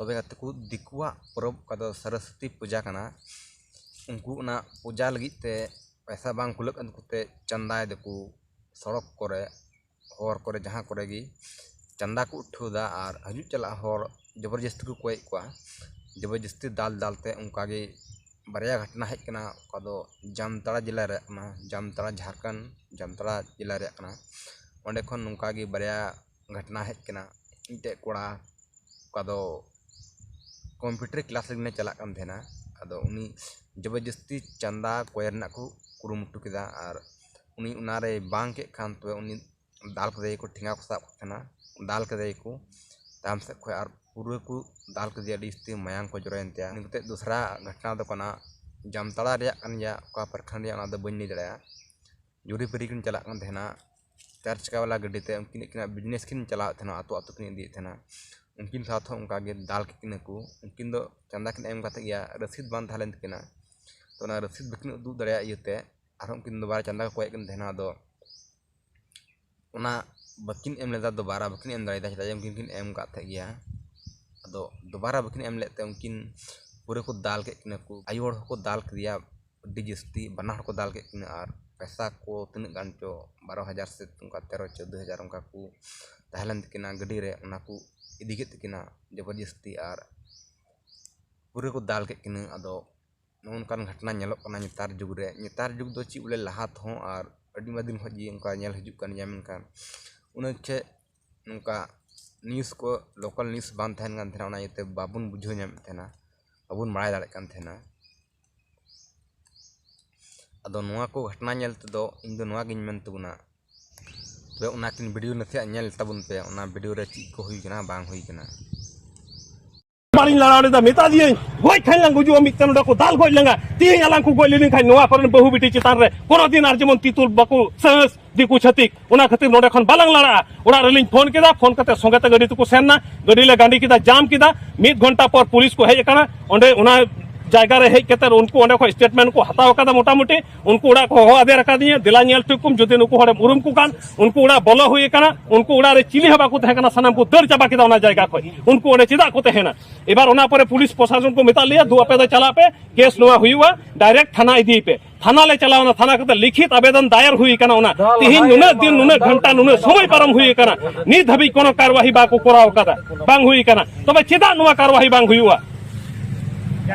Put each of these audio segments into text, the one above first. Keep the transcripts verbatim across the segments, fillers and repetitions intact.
ᱛᱚᱵᱮ ᱠᱟᱛᱮ ᱠᱚ ᱫᱤᱠᱩᱣᱟᱜ ᱯᱚᱨᱚᱵᱽ, ᱚᱠᱟ ᱫᱚ ᱥᱚᱨᱚᱥᱚᱛᱤ ᱯᱩᱡᱟ ᱠᱟᱱᱟ, ᱩᱱᱠᱩ ᱚᱱᱟ ᱯᱩᱡᱟ ᱞᱟᱹᱜᱤᱫ ᱛᱮ ᱯᱚᱭᱥᱟ ᱵᱟᱝ ᱠᱩᱞᱟᱹᱜ ᱠᱟᱱ ᱛᱟᱠᱚ ᱛᱮ ᱪᱟᱸᱫᱟᱭ ᱫᱟᱠᱚ ᱥᱚᱲᱚᱠ ᱠᱚᱨᱮ, ᱦᱚᱨ ᱠᱚᱨᱮ, ᱡᱟᱦᱟᱸ ᱠᱚᱨᱮ ᱜᱮ ᱪᱟᱸᱫᱟ ᱠᱚ ᱩᱴᱷᱟᱹᱣ ᱮᱫᱟ ᱟᱨ ᱦᱤᱡᱩᱜ ᱪᱟᱞᱟᱜ ᱦᱚᱲ ᱡᱚᱵᱚᱨᱡᱚᱥᱛᱤ ᱠᱚ ᱠᱚᱭᱮᱫ ᱠᱚᱣᱟ᱾ ᱡᱚᱵᱚᱨᱡᱚᱥᱛᱤ ᱫᱟᱞ ᱫᱟᱞ ᱛᱮ ᱚᱱᱠᱟ ᱜᱮ ᱵᱟᱨᱭᱟ ᱜᱷᱚᱴᱚᱱᱟ ᱦᱮᱡ ᱠᱟᱱᱟ, ᱚᱠᱟ ᱫᱚ ᱡᱟᱢᱛᱟᱲᱟ ᱡᱮᱞᱟ ᱨᱮᱭᱟᱜ ᱠᱟᱱᱟ, ᱡᱟᱢᱛᱟᱲᱟ ᱡᱷᱟᱲᱠᱷᱚᱸᱰ, ᱡᱟᱢᱛᱟᱲᱟ ᱡᱮᱞᱟ ᱨᱮᱭᱟᱜ ᱠᱟᱱᱟ᱾ ᱚᱸᱰᱮ ᱠᱷᱚᱱ ᱱᱚᱝᱠᱟ ᱜᱮ ᱵᱟᱨᱭᱟ ᱜᱷᱚᱴᱚᱱᱟ ᱦᱮᱡ ᱠᱟᱱᱟ᱾ ᱢᱤᱫᱴᱮᱡ ᱠᱚᱲᱟ, ᱚᱠᱟ ᱫᱚ ᱠᱚᱢᱯᱤᱭᱩᱴᱟᱨ ᱠᱞᱟᱥ ᱞᱟᱹᱜᱤᱫ ᱮ ᱪᱟᱞᱟᱜ ᱠᱟᱱ ᱛᱟᱦᱮᱱᱟ, ᱟᱫᱚ ᱩᱱᱤ ᱡᱚᱵᱚᱨᱡᱚᱥᱛᱤ ᱪᱟᱸᱫᱟ ᱠᱚᱭ ᱨᱮᱱᱟᱜ ᱠᱚ ᱠᱩᱨᱩᱢᱩᱴᱩ ᱠᱮᱫᱟ ᱟᱨ ᱩᱱᱤ ᱚᱱᱟᱨᱮ ᱵᱟᱝ ᱠᱮᱫ ᱠᱷᱟᱱ, ᱛᱚᱵᱮ ᱩᱱᱤ ᱫᱟᱞ ᱠᱮᱫᱮᱭᱟᱠᱚ, ᱴᱷᱮᱸᱜᱟ ᱠᱚ ᱥᱟᱵ ᱠᱮᱫ ᱛᱟᱦᱮᱱᱟ, ᱫᱟᱞ ᱠᱮᱫᱮᱭᱟᱠᱚ ᱛᱟᱭᱚᱢ ᱥᱮᱫ ᱠᱷᱚᱱ ᱟᱨ ᱯᱩᱨᱟᱹ ᱠᱚ ᱫᱟᱞ ᱠᱮᱫᱮᱭᱟ, ᱟᱹᱰᱤ ᱡᱟᱹᱥᱛᱤ ᱢᱟᱭᱟᱝ ᱠᱚ ᱡᱚᱨᱚᱭᱮᱱ ᱛᱟᱭᱟ᱾ ᱤᱱᱟᱹ ᱠᱟᱛᱮ ᱫᱚᱥᱨᱟ ᱜᱷᱚᱴᱚᱱᱟ ᱫᱚ ᱠᱟᱱᱟ ᱡᱟᱢᱛᱟᱲᱟ ᱨᱮᱭᱟᱜ ᱠᱟᱱ ᱜᱮᱭᱟ, ᱚᱠᱟ ᱯᱨᱚᱠᱷᱚᱸᱰ ᱨᱮᱭᱟᱜ ᱚᱱᱟ ᱫᱚ ᱵᱟᱹᱧ ᱞᱟᱹᱭ ᱫᱟᱲᱮᱭᱟᱜᱼᱟ᱾ ᱡᱩᱨᱤ ᱯᱟᱹᱨᱤ ᱠᱤᱱ ᱪᱟᱞᱟᱜ ᱠᱟᱱ ᱛᱟᱦᱮᱱᱟ ᱪᱟᱨ ᱪᱟᱠᱟ ᱵᱟᱞᱟ ᱜᱟᱹᱰᱤ ᱛᱮ, ᱩᱱᱠᱤᱱ ᱟᱹᱠᱤᱱᱟᱜ ᱵᱤᱡᱽᱱᱮᱥ ᱠᱤᱱ ᱪᱟᱞᱟᱣᱮᱫ ᱛᱟᱦᱮᱱᱟ, ᱟᱹᱛᱩ ᱟᱹᱛᱩ ᱠᱤᱱ ᱤᱫᱤᱭᱮᱫ ᱛᱟᱦᱮᱱᱟ᱾ ᱩᱱᱠᱤᱱ ᱥᱟᱶ ᱛᱮᱦᱚᱸ ᱚᱱᱠᱟ ᱜᱮ ᱫᱟᱞ ᱠᱮᱫ ᱠᱤᱱᱟ ᱠᱚ᱾ ᱩᱱᱠᱤᱱ ᱫᱚ ᱪᱟᱸᱫᱟ ᱠᱤᱱ ᱮᱢ ᱠᱟᱛᱮ ᱜᱮᱭᱟ, ᱨᱚᱥᱤᱫ ᱵᱟᱝ ᱛᱟᱦᱮᱸ ᱞᱮᱱ ᱛᱟᱹᱠᱤᱱᱟ, ᱛᱚ ᱚᱱᱟ ᱨᱚᱥᱤᱫ ᱵᱟᱹᱠᱤᱱ ᱩᱫᱩᱜ ᱫᱟᱲᱮᱭᱟᱜ ᱤᱭᱟᱹᱛᱮ ᱟᱨᱦᱚᱸ ᱩᱱᱠᱤᱱ ᱫᱚᱵᱟᱨᱟ ᱪᱟᱸᱫᱟ ᱠᱚ ᱠᱚᱭᱮᱫ ᱠᱤᱱ ᱛᱟᱦᱮᱱᱟ᱾ ᱟᱫᱚ ᱚᱱᱟ ᱵᱟᱹᱠᱤᱱ ᱮᱢ ᱞᱮᱫᱟ, ᱫᱚᱵᱟᱨᱟ ᱵᱟᱹᱠᱤᱱ ᱮᱢ ᱫᱟᱲᱮᱭᱟᱫᱟ, ᱪᱮᱫᱟᱜ ᱡᱮ ᱩᱱᱠᱤᱱ ᱠᱤᱱ ᱮᱢ ᱠᱟᱫ ᱛᱟᱦᱮᱸᱫ ᱜᱮᱭᱟ᱾ ᱟᱫᱚ ᱫᱚᱵᱟᱨᱟ ᱵᱟᱹᱠᱤᱱ ᱮᱢ ᱞᱮᱫ ᱛᱮ ᱩᱱᱠᱤᱱ ᱯᱩᱨᱟᱹ ᱠᱚ ᱫᱟᱞ ᱠᱮᱫ ᱠᱤᱱᱟ ᱠᱚ, ᱟᱭᱳ ᱦᱚᱲ ᱦᱚᱸᱠᱚ ᱫᱟᱞ ᱠᱮᱫᱮᱭᱟ ᱟᱹᱰᱤ ᱡᱟᱹᱥᱛᱤ, ᱵᱟᱱᱟ ᱦᱚᱲ ᱠᱚ ᱫᱟᱞ ᱠᱮᱫ ᱠᱤᱱᱟ᱾ ᱟᱨ ᱯᱚᱭᱥᱟ ᱠᱚ ᱛᱤᱱᱟᱹᱜ ᱜᱟᱱ ᱪᱚ, ᱵᱟᱨᱚ ᱦᱟᱡᱟᱨ ᱥᱮ ᱚᱱᱠᱟ ᱛᱮᱨᱚ ᱪᱳᱫᱽᱫᱳ ᱦᱟᱡᱟᱨ ᱚᱱᱠᱟ ᱠᱚ ᱛᱟᱦᱮᱸ ᱞᱮᱱ ᱛᱟᱹᱠᱤᱱᱟ ᱜᱟᱹᱰᱤ ᱨᱮ, ᱚᱱᱟ ᱠᱚ ᱤᱫᱤ ᱠᱮᱫ ᱛᱟᱹᱠᱤᱱᱟ ᱡᱚᱵᱚᱨᱡᱚᱥᱛᱤ ᱟᱨ ᱯᱩᱨᱟᱹ ᱠᱚ ᱫᱟᱞ ᱠᱮᱫ ᱠᱤᱱᱟ᱾ ᱟᱫᱚ ᱱᱚᱜᱼᱚ ᱱᱚᱝᱠᱟᱱ ᱜᱷᱚᱴᱚᱱᱟ ᱧᱮᱞᱚᱜ ᱠᱟᱱᱟ ᱱᱮᱛᱟᱨ ᱡᱩᱜᱽ ᱨᱮ᱾ ᱱᱮᱛᱟᱨ ᱡᱩᱜᱽ ᱫᱚ ᱪᱮᱫ ᱵᱚᱞᱮ, ᱞᱟᱦᱟ ᱛᱮᱦᱚᱸ ᱟᱨ ᱟᱹᱰᱤ ᱟᱭᱢᱟ ᱫᱤᱱ ᱠᱷᱚᱱ ᱜᱮ ᱚᱱᱠᱟ ᱧᱮᱞ ᱦᱤᱡᱩᱜ ᱠᱟᱱ ᱜᱮᱭᱟ, ᱢᱮᱱᱠᱷᱟᱱ ᱩᱱᱟᱹᱜ ᱪᱮᱫ ᱱᱚᱝᱠᱟ ᱱᱤᱭᱩᱡᱽ ᱠᱚ, ᱞᱳᱠᱟᱞ ᱱᱤᱭᱩᱡᱽ ᱵᱟᱝ ᱛᱟᱦᱮᱱ ᱠᱟᱱ ᱛᱟᱦᱮᱱᱟ, ᱚᱱᱟ ᱤᱭᱟᱹᱛᱮ ᱵᱟᱵᱚᱱ ᱵᱩᱡᱷᱟᱹᱣ ᱧᱟᱢᱮᱫ ᱛᱟᱦᱮᱱᱟ, ᱵᱟᱵᱚᱱ ᱵᱟᱲᱟᱭ ᱫᱟᱲᱮᱭᱟᱜ ᱠᱟᱱ ᱛᱟᱦᱮᱱᱟ᱾ ᱟᱫᱚ ᱱᱚᱣᱟ ᱠᱚ ᱜᱷᱚᱴᱚᱱᱟ ᱧᱮᱞ ᱛᱮᱫᱚ ᱤᱧ ᱫᱚ ᱱᱚᱣᱟ ᱜᱤᱧ ᱢᱮᱱ ᱛᱟᱵᱚᱱᱟ, ᱛᱚᱵᱮ ᱚᱱᱟᱠᱤᱱ ᱵᱷᱤᱰᱤᱭᱳ ᱱᱟᱥᱮᱭᱟᱜ ᱧᱮᱞ ᱛᱟᱵᱚᱱ ᱯᱮ, ᱚᱱᱟ ᱵᱷᱤᱰᱤᱭᱳ ᱨᱮ ᱪᱮᱫ ᱠᱚ ᱦᱩᱭ ᱠᱟᱱᱟ, ᱵᱟᱝ ᱦᱩᱭ ᱠᱟᱱᱟ᱾ ᱵᱟᱹᱞᱤᱧ ᱞᱟᱲᱟᱣ ᱞᱮᱫᱟ, ᱢᱮᱛᱟ ᱫᱤᱭᱟᱹᱧ, ᱜᱚᱡ ᱠᱷᱟᱱ ᱞᱟᱝ ᱜᱩᱡᱩᱜᱼᱟ, ᱢᱤᱫᱴᱮᱱ ᱱᱚᱰᱮ ᱠᱚ ᱫᱟᱞ ᱜᱚᱡ ᱞᱟᱝᱟ᱾ ᱛᱤᱦᱤᱧ ᱟᱞᱟᱝ ᱠᱚ ᱜᱚᱡ ᱞᱮᱱ ᱠᱷᱟᱱ ᱱᱚᱣᱟ ᱠᱚᱨᱮᱱ ᱵᱟᱹᱦᱩ ᱵᱤᱴᱤ ᱪᱮᱛᱟᱱ ᱨᱮ ᱠᱳᱱᱳ ᱫᱤᱱ ᱟᱨ ᱡᱮᱢᱚᱱ ᱛᱤᱛᱩᱞ ᱵᱟᱠᱚ ᱥᱟᱦᱥ ᱫᱤᱠᱩ ᱪᱷᱟᱹᱛᱤᱠ᱾ ᱚᱱᱟ ᱠᱷᱟᱹᱛᱤᱨ ᱱᱚᱰᱮ ᱠᱷᱚᱱ ᱵᱟᱞᱟᱝ ᱞᱟᱲᱟᱜᱼᱟ᱾ ᱚᱲᱟᱜ ᱨᱮᱞᱤᱧ ᱯᱷᱳᱱ ᱠᱮᱫᱟ, ᱯᱷᱳᱱ ᱠᱟᱛᱮ ᱥᱚᱸᱜᱮ ᱛᱮ ᱜᱟᱹᱰᱤ ᱛᱮᱠᱚ ᱥᱮᱱ ᱱᱟ, ᱜᱟᱹᱰᱤ ᱞᱮ ᱜᱟᱹᱰᱤ ᱠᱮᱫᱟ, ᱡᱟᱢ ᱠᱮᱫᱟ᱾ ᱢᱤᱫ ᱜᱷᱚᱱᱴᱟ ᱯᱚᱨ ᱯᱩᱞᱤᱥ ᱠᱚ ᱦᱮᱡ ᱟᱠᱟᱱᱟ᱾ ᱚᱸᱰᱮ ᱚᱱᱟ ᱡᱟᱭᱜᱟ ᱨᱮ ᱦᱮᱡ ᱠᱟᱛᱮ ᱩᱱᱠᱩ ᱚᱸᱰᱮ ᱠᱷᱚᱱ ᱥᱴᱮᱴᱢᱮᱱᱴ ᱠᱚ ᱦᱟᱛᱟᱣ ᱟᱠᱟᱫᱟ᱾ ᱢᱚᱴᱟᱢᱩᱴᱤ ᱩᱱᱠᱩ ᱚᱲᱟᱜ ᱠᱚ ᱦᱚᱦᱚ ᱟᱫᱮᱨ ᱟᱠᱟᱫᱤᱧᱟ, "ᱫᱮᱞᱟ ᱧᱮᱞ ᱴᱷᱤᱠ ᱠᱚᱢ, ᱡᱩᱫᱤ ᱱᱩᱠᱩ ᱦᱚᱲᱮᱢ ᱩᱨᱩᱢ ᱠᱚ ᱠᱷᱟᱱ ᱩᱱᱠᱩ ᱚᱲᱟᱜ ᱵᱚᱞᱚ ᱦᱩᱭ ᱟᱠᱟᱱᱟ, ᱩᱱᱠᱩ ᱚᱲᱟᱜ ᱨᱮ ᱪᱤᱞᱤ ᱦᱚᱸ ᱵᱟᱠᱚ ᱛᱟᱦᱮᱸ ᱠᱟᱱᱟ, ᱥᱟᱱᱟᱢ ᱠᱚ ᱫᱟᱹᱲ ᱪᱟᱵᱟ ᱠᱮᱫᱟ ᱚᱱᱟ ᱡᱟᱭᱜᱟ ᱠᱷᱚᱱ, ᱩᱱᱠᱩ ᱚᱸᱰᱮ ᱪᱮᱫᱟᱜ ᱠᱚ ᱛᱟᱦᱮᱱᱟ?" ᱮᱵᱟᱨ ᱚᱱᱟ ᱯᱚᱨᱮ ᱯᱩᱞᱤᱥ ᱯᱨᱚᱥᱟᱥᱚᱱ ᱠᱚ ᱢᱮᱛᱟᱜ ᱞᱮᱭᱟ, "ᱫᱩ ᱟᱯᱮ ᱫᱚ ᱪᱟᱞᱟᱜ ᱯᱮ, ᱠᱮᱥ ᱱᱚᱣᱟ ᱦᱩᱭᱩᱜᱼᱟ, ᱰᱟᱭᱨᱮᱠᱴ ᱛᱷᱟᱱᱟ ᱤᱫᱤᱭ ᱯᱮ᱾" ᱛᱷᱟᱱᱟ ᱞᱮ ᱪᱟᱞᱟᱣᱱᱟ, ᱛᱷᱟᱱᱟ ᱠᱟᱛᱮ ᱞᱤᱠᱷᱤᱛ ᱟᱵᱮᱫᱚᱱ ᱫᱟᱭᱮᱨ ᱦᱩᱭ ᱟᱠᱟᱱᱟ᱾ ᱚᱱᱟ ᱛᱤᱦᱤᱧ ᱱᱩᱱᱟᱹᱜ ᱫᱤᱱ, ᱱᱩᱱᱟᱹᱜ ᱜᱷᱚᱱᱴᱟ, ᱱᱩᱱᱟᱹᱜ ᱥᱚᱢᱚᱭ ᱯᱟᱨᱚᱢ ᱦᱩᱭ ᱟᱠᱟᱱᱟ, ᱱᱤᱛ ᱫᱷᱟᱹᱵᱤᱡ ᱠᱳᱱᱳ ᱠᱟᱨᱣᱟᱦᱤ ᱵᱟᱠᱚ ᱠᱚᱨᱟᱣ ᱟᱠᱟᱫᱟ, ᱵᱟᱝ ᱦᱩᱭ ᱟᱠᱟᱱᱟ᱾ ᱛᱚᱵᱮ ᱪᱮᱫᱟᱜ ᱱᱚᱣᱟ ᱠᱟᱨᱣᱟᱦᱤ ᱵᱟᱝ ᱦᱩᱭᱩᱜᱼᱟ?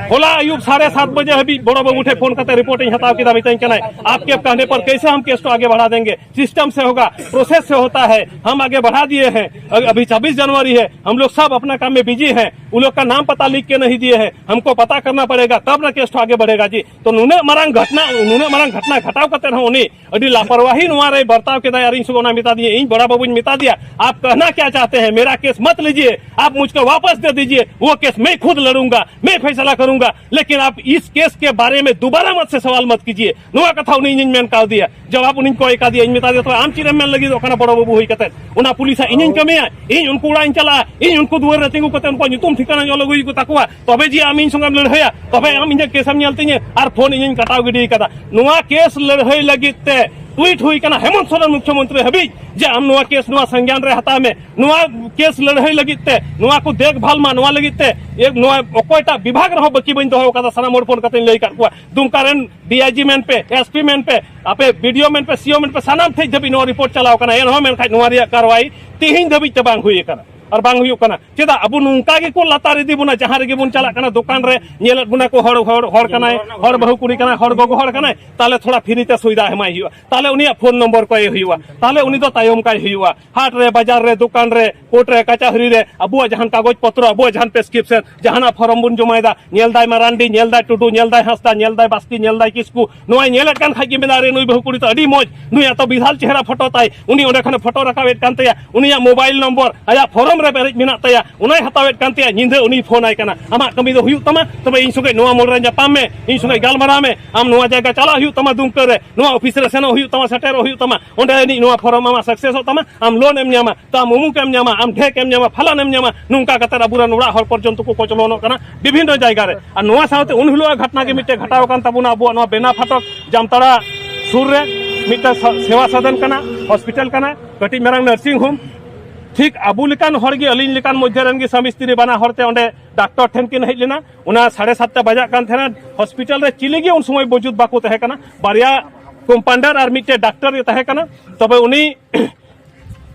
ᱦᱚᱞᱟ ᱟᱹᱭᱩᱵ ᱥᱟᱲᱮ ᱥᱟᱛ ᱵᱟᱡᱮ ᱦᱟᱹᱵᱤᱡ ᱵᱚᱲᱚ ᱵᱟᱹᱵᱩ ᱴᱷᱮᱱ ᱯᱷᱳᱱ ᱠᱟᱛᱮ ᱨᱤᱯᱳᱨᱴ ᱤᱧ ᱦᱟᱛᱟᱣ ᱠᱮᱫᱟ, ᱢᱮᱛᱟᱹᱧ ᱠᱟᱱᱟᱭ, "आपके कहने पर कैसे हम केस को आगे बढ़ा देंगे, सिस्टम से होगा, प्रोसेस से होता है, हम आगे बढ़ा दिए हैं, अभी छब्बीस जनवरी है, हम लोग सब अपना काम में बिजी हैं, उन लोग का नाम पता लिख के नहीं दिए हैं, हमको पता करना पड़ेगा, तब ना केस को आगे बढ़ेगा जी।" ᱛᱚ ᱱᱩᱱᱟᱹᱜ ᱢᱟᱨᱟᱝ ᱜᱷᱚᱴᱱᱟ, ᱱᱩᱱᱟᱹᱜ ᱢᱟᱨᱟᱝ ᱜᱷᱚᱴᱱᱟ ᱜᱷᱟᱴᱟᱣ ᱠᱟᱛᱮ ᱦᱚᱸ ᱩᱱᱤ ᱟᱹᱰᱤ ᱞᱟᱯᱚᱨᱣᱟᱦᱤ ᱱᱚᱣᱟ ᱨᱮ ᱵᱟᱨᱛᱟᱣ ᱠᱮᱫᱟᱭ᱾ ᱟᱨ ᱤᱧ ᱥᱚᱸᱜᱮ ᱚᱱᱟ ᱢᱮᱛᱟ ᱫᱤᱧᱟ, ᱤᱧ ᱵᱚᱲᱟ ᱵᱟᱹᱵᱩᱧ ᱢᱮᱛᱟ ᱫᱮᱭᱟ, "आप कहना क्या चाहते हैं, मेरा केस मत लीजिए, आप मुझको वापस दे दीजिए, वो केस मैं खुद लड़ूंगा, मैं फैसला करूंगा, लेकिन आप इस केस के बारे में दोबारा मुझसे सवाल मत कीजिए।" ᱱᱚᱣᱟ ᱠᱟᱛᱷᱟ ᱩᱱᱤ ᱤᱧᱤᱧ ᱢᱮᱱ ᱠᱟᱣᱫᱮᱭᱟ, ᱡᱟᱣᱟᱵ ᱩᱱᱤᱧ ᱠᱚᱭ ᱠᱟᱫᱮᱭᱟ᱾ ᱤᱧ ᱢᱮᱛᱟ ᱫᱮᱭᱟ, "ᱛᱚᱵᱮ ᱟᱢ ᱪᱮᱫ ᱮᱢ ᱢᱮᱱ ᱞᱟᱹᱜᱤᱫᱚᱜ ᱠᱟᱱᱟ ᱵᱚᱲᱚ ᱵᱟᱹᱵᱩ ᱦᱩᱭ ᱠᱟᱛᱮ? ᱚᱱᱟ ᱯᱩᱞᱤᱥᱟᱜ ᱤᱧᱤᱧ ᱠᱟᱹᱢᱤᱭᱟ, ᱤᱧ ᱩᱱᱠᱩ ᱚᱲᱟᱜ ᱤᱧ ᱪᱟᱞᱟᱜᱼᱟ, ᱤᱧ ᱩᱱᱠᱩ ᱫᱩᱣᱟᱹᱨ ᱨᱮ ᱛᱤᱸᱜᱩ ᱠᱟᱛᱮ ᱩᱱᱠᱩᱣᱟᱜ ᱧᱩᱛᱩᱢ ᱴᱷᱤᱠᱟᱹᱱᱟᱧ ᱚᱞ ᱟᱹᱜᱩᱭ ᱛᱟᱠᱚᱣᱟ, ᱛᱚᱵᱮ ᱡᱮ ᱟᱢ ᱤᱧ ᱥᱚᱸᱜᱮᱢ ᱞᱟᱹᱲᱦᱟᱹᱭᱟ, ᱛᱚᱵᱮ ᱟᱢ ᱤᱧᱟᱹᱜ ᱠᱮᱥᱮᱢ ᱧᱮᱞ ᱛᱤᱧᱟᱹ?" ᱟᱨ ᱯᱷᱳᱱ ᱤᱧᱤᱧ ᱠᱟᱴᱟᱣ ᱜᱤᱰᱤ ᱠᱟᱫᱟ᱾ ᱱᱚᱣᱟ ᱠᱮᱥ ᱞᱟᱹᱲᱦᱟᱹᱭ ᱞᱟᱹᱜᱤᱫ ᱛᱮ ᱴᱩᱭᱤᱴ ᱦᱩᱭ ᱠᱟᱱᱟ ᱦᱮᱢᱚᱱᱛ ᱥᱚᱨᱮᱱ ᱢᱩᱠᱷᱭᱚᱢᱚᱱᱛᱨᱤ ᱦᱟᱹᱵᱤᱡ ᱡᱮ, "ᱟᱢ ᱱᱚᱣᱟ ᱠᱮᱥ ᱱᱚᱣᱟ ᱥᱚᱝᱜᱮᱭᱟᱱ ᱨᱮ ᱦᱟᱛᱟᱣ ᱢᱮ, ᱱᱚᱣᱟ ᱠᱮᱥ ᱞᱟᱹᱲᱦᱟᱹᱭ ᱞᱟᱹᱜᱤᱫ ᱛᱮ, ᱱᱚᱣᱟ ᱠᱚ ᱫᱮᱠᱷᱵᱷᱟᱞ ᱢᱟ, ᱱᱚᱣᱟ ᱞᱟᱹᱜᱤᱫ ᱛᱮ ᱮ, ᱱᱚᱣᱟ ᱚᱠᱚᱭᱴᱟᱜ ᱵᱤᱵᱷᱟᱜᱽ ᱨᱮᱦᱚᱸ ᱵᱟᱹᱠᱤ ᱵᱟᱹᱧ ᱫᱚᱦᱚ ᱠᱟᱫᱟ, ᱥᱟᱱᱟᱢ ᱦᱚᱲ ᱯᱷᱳᱱ ᱠᱟᱛᱮᱧ ᱞᱟᱹᱭ ᱟᱠᱟᱫ ᱠᱚᱣᱟ, ᱫᱩᱢᱠᱟ ᱨᱮᱱ ᱰᱤ ᱟᱭ ᱡᱤ ᱢᱮᱱ ᱯᱮ, ᱮᱥ ᱯᱤ ᱢᱮᱱ ᱯᱮ, ᱟᱯᱮ ᱵᱤ ᱰᱤ ᱳ ᱢᱮᱱ ᱯᱮ, ᱥᱤ ᱳ ᱢᱮᱱ ᱯᱮ, ᱥᱟᱱᱟᱢ ᱴᱷᱮᱡ ᱫᱷᱟᱹᱵᱤᱡ ᱱᱚᱣᱟ ᱨᱤᱯᱳᱨᱴ ᱪᱟᱞᱟᱣ ᱠᱟᱱᱟ, ᱮᱱᱦᱚᱸ ᱢᱮᱱᱠᱷᱟᱡ ᱱᱚᱣᱟ ᱨᱮᱭᱟᱜ ᱠᱟᱨᱣᱟᱭ ᱛᱤᱦᱤᱧ ᱫᱷᱟᱹᱵᱤᱡ ᱛᱮ ᱵᱟᱝ ᱦᱩᱭ ᱟᱠᱟᱱᱟ ᱟᱨ ᱵᱟᱝ ᱦᱩᱭᱩᱜ ᱠᱟᱱᱟ᱾ ᱪᱮᱫᱟᱜ ᱟᱵᱚ ᱱᱚᱝᱠᱟ ᱜᱮᱠᱚ ᱞᱟᱛᱟᱨ ᱤᱫᱤ ᱵᱚᱱᱟ? ᱡᱟᱦᱟᱸ ᱨᱮᱜᱮ ᱵᱚᱱ ᱪᱟᱞᱟᱜ ᱠᱟᱱᱟ, ᱫᱚᱠᱟᱱ ᱨᱮ ᱧᱮᱞᱮᱫ ᱵᱚᱱᱟ ᱠᱚ, ᱦᱚᱲ, ᱦᱚᱲ, ᱦᱚᱲ ᱠᱟᱱᱟᱭ, ᱦᱚᱲ ᱵᱟᱹᱦᱩ ᱠᱩᱲᱤ ᱠᱟᱱᱟᱭ, ᱦᱚᱲ ᱜᱚᱜᱚ ᱦᱚᱲ ᱠᱟᱱᱟᱭ, ᱛᱟᱦᱞᱮ ᱛᱷᱚᱲᱟ ᱯᱷᱨᱤ ᱛᱮ ᱥᱚᱭᱫᱟ ᱮᱢᱟᱭ ᱦᱩᱭᱩᱜᱼᱟ, ᱛᱟᱦᱞᱮ ᱩᱱᱤᱭᱟᱜ ᱯᱷᱳᱱ ᱱᱚᱢᱵᱚᱨ ᱠᱚᱭ ᱦᱩᱭᱩᱜᱼᱟ, ᱛᱟᱦᱞᱮ ᱩᱱᱤ ᱫᱚ ᱛᱟᱭᱚᱢ ᱠᱟᱭ ᱦᱩᱭᱩᱜᱼᱟ᱾ ᱦᱟᱴ ᱨᱮ, ᱵᱟᱡᱟᱨ ᱨᱮ, ᱫᱚᱠᱟᱱ ᱨᱮ, ᱠᱳᱨᱴ ᱨᱮ, ᱠᱟᱪᱟᱦᱟᱹᱨᱤ ᱨᱮ, ᱟᱵᱚᱣᱟᱜ ᱡᱟᱦᱟᱱ ᱠᱟᱜᱚᱡᱽ ᱯᱚᱛᱨᱚ, ᱟᱵᱚᱣᱟᱜ ᱡᱟᱦᱟᱱ ᱯᱨᱮᱥᱠᱨᱤᱯᱥᱚᱱ, ᱡᱟᱦᱟᱱᱟᱜ ᱯᱷᱚᱨᱚᱢ ᱵᱚᱱ ᱡᱚᱢᱟᱭᱮᱫᱟ, ᱧᱮᱞ ᱫᱟᱭ ᱢᱟᱨᱟᱱᱰᱤ, ᱧᱮᱞ ᱫᱟᱭ ᱴᱩᱰᱩ, ᱧᱮᱞ ᱫᱟᱭ ᱦᱟᱸᱥᱫᱟ, ᱧᱮᱞ ᱫᱟᱭ ᱵᱟᱥᱠᱮ, ᱧᱮᱞ ᱫᱟᱭ ᱠᱤᱥᱠᱩ, ᱱᱚᱣᱟᱭ ᱧᱮᱞᱮᱫ ᱠᱟᱱ ᱠᱷᱟᱡ ᱜᱮ ᱢᱮᱱᱟ, "ᱟᱨᱮ, ᱱᱩᱭ ᱵᱟᱹᱦᱩ ᱠᱩᱲᱤ ᱛᱚ ᱟᱹᱰᱤ ᱢᱚᱡᱽ, ᱱᱩᱭᱟᱜ ᱛᱚ ᱵᱤᱥᱟᱞ ᱪᱮᱦᱨᱟ ᱯᱷᱳᱴᱳ ᱛᱟᱭ", ᱩᱱᱤ ᱚᱸᱰᱮ ᱠᱷᱚᱱᱮ ᱯᱷᱳᱴᱳ ᱨᱟᱠᱟᱵ ᱮᱫ ᱠᱟᱱ ᱛᱟᱭᱟ, ᱩᱱᱤᱭᱟᱜ ᱢᱳᱵᱟᱭᱤᱞ ᱱᱚᱢᱵᱚᱨ, ᱟᱭᱟᱜ ᱯᱷᱚᱨᱚᱢ ᱨᱮ ᱯᱮᱨᱮᱡ ᱢᱮᱱᱟᱜ ᱛᱟᱭᱟ, ᱚᱱᱟᱭ ᱦᱟᱛᱟᱣᱮᱫ ᱠᱟᱱ ᱛᱟᱭᱟ, ᱧᱤᱫᱟᱹ ᱩᱱᱤᱭ ᱯᱷᱳᱱ ᱟᱭ ᱠᱟᱱᱟ, "ᱟᱢᱟᱜ ᱠᱟᱹᱢᱤ ᱫᱚ ᱦᱩᱭᱩᱜ ᱛᱟᱢᱟ, ᱛᱚᱵᱮ ᱤᱧ ᱥᱚᱸᱜᱮ ᱱᱚᱣᱟ ᱢᱳᱲ ᱨᱮ ᱧᱟᱯᱟᱢ ᱢᱮ, ᱤᱧ ᱥᱚᱸᱜᱮ ᱜᱟᱞᱢᱟᱨᱟᱣ ᱢᱮ, ᱟᱢ ᱱᱚᱣᱟ ᱡᱟᱭᱜᱟ ᱪᱟᱞᱟᱜ ᱦᱩᱭᱩᱜ ᱛᱟᱢᱟ ᱫᱩᱢᱠᱟᱹ ᱨᱮ, ᱱᱚᱣᱟ ᱚᱯᱷᱤᱥ ᱨᱮ ᱥᱮᱱᱚᱜ ᱦᱩᱭᱩᱜ ᱛᱟᱢᱟ, ᱥᱮᱴᱮᱨᱚᱜ ᱦᱩᱭᱩᱜ ᱛᱟᱢᱟ, ᱚᱸᱰᱮ ᱟᱹᱱᱤᱡ ᱱᱚᱣᱟ ᱯᱷᱚᱨᱚᱢ ᱟᱢᱟᱜ ᱥᱟᱠᱥᱮᱥᱚᱜ ᱛᱟᱢᱟ, ᱟᱢ ᱞᱳᱱ ᱮᱢ ᱧᱟᱢᱟ, ᱛᱚ ᱟᱢ ᱩᱢᱩᱠ ᱮᱢ ᱧᱟᱢᱟ, ᱟᱢ ᱰᱷᱮᱠ ᱮᱢ ᱧᱟᱢᱟ, ᱯᱷᱟᱞᱟᱱ ᱮᱢ ᱧᱟᱢᱟ", ᱱᱚᱝᱠᱟ ᱠᱟᱛᱮ ᱟᱵᱚᱨᱮᱱ ᱚᱲᱟᱜ ᱦᱚᱲ ᱯᱚᱨᱡᱚᱱᱛᱚ ᱠᱚ ᱠᱚᱪᱞᱚᱱᱚᱜ ᱠᱟᱱᱟ ᱵᱤᱵᱷᱤᱱᱱᱚ ᱡᱟᱭᱜᱟ ᱨᱮ᱾ ᱟᱨ ᱱᱚᱣᱟ ᱥᱟᱶᱛᱮ ᱩᱱ ᱦᱤᱞᱳᱜ ᱜᱷᱚᱴᱱᱟ ᱜᱮ ᱢᱤᱫᱴᱮᱱ ᱜᱷᱚᱴᱟᱣ ᱟᱠᱟᱱ ᱛᱟᱵᱚᱱᱟ ᱟᱵᱚᱣᱟᱜ ᱱᱚᱣᱟ ᱵᱮᱱᱟ ᱯᱷᱟᱴᱚᱠ ᱡᱟᱢᱛᱟᱲᱟ ᱥᱩᱨ ᱨᱮ, ᱢᱤᱫᱴᱟᱝ ᱥᱟ-, ᱥᱮᱵᱟ ᱥᱚᱫᱚᱱ ᱠᱟᱱᱟ, ᱦᱚᱥᱯᱤᱴᱟᱞ ᱠᱟᱱᱟ, ᱠᱟᱹᱴᱤᱡ ᱢᱟᱨᱟᱝ ᱱᱟᱨᱥᱤᱝ ᱦᱳᱢ᱾ ᱴᱷᱤᱠ ᱟᱵᱚ ᱞᱮᱠᱟᱱ ᱦᱚᱲ ᱜᱮ, ᱟᱹᱞᱤᱧ ᱞᱮᱠᱟᱱ ᱢᱚᱫᱽᱫᱷᱮ ᱨᱮᱱ ᱜᱮ ᱥᱟᱢᱤ ᱥᱛᱨᱤ ᱵᱟᱱᱟ ᱦᱚᱲ ᱛᱮ ᱚᱸᱰᱮ ᱰᱟᱠᱛᱚᱨ ᱴᱷᱮᱱ ᱠᱤᱱ ᱦᱮᱡ ᱞᱮᱱᱟ᱾ ᱚᱱᱟ ᱥᱟᱲᱮ ᱥᱟᱛᱴᱟ ᱵᱟᱡᱟᱜ ᱠᱟᱱ ᱛᱟᱦᱮᱱᱟ᱾ ᱦᱚᱥᱯᱤᱴᱟᱞ ᱨᱮ ᱪᱤᱞᱤ ᱜᱮ ᱩᱱ ᱥᱚᱢᱚᱭ ᱢᱚᱡᱩᱫ ᱵᱟᱠᱚ ᱛᱟᱦᱮᱸ ᱠᱟᱱᱟ᱾ ᱵᱟᱨᱭᱟ ᱠᱚᱢᱯᱟᱣᱩᱱᱰᱟᱨ ᱟᱨ ᱢᱤᱫᱴᱮᱡ ᱰᱟᱠᱛᱚᱨ ᱜᱮ ᱛᱟᱦᱮᱸ ᱠᱟᱱᱟ᱾ ᱛᱚᱵᱮ ᱩᱱᱤ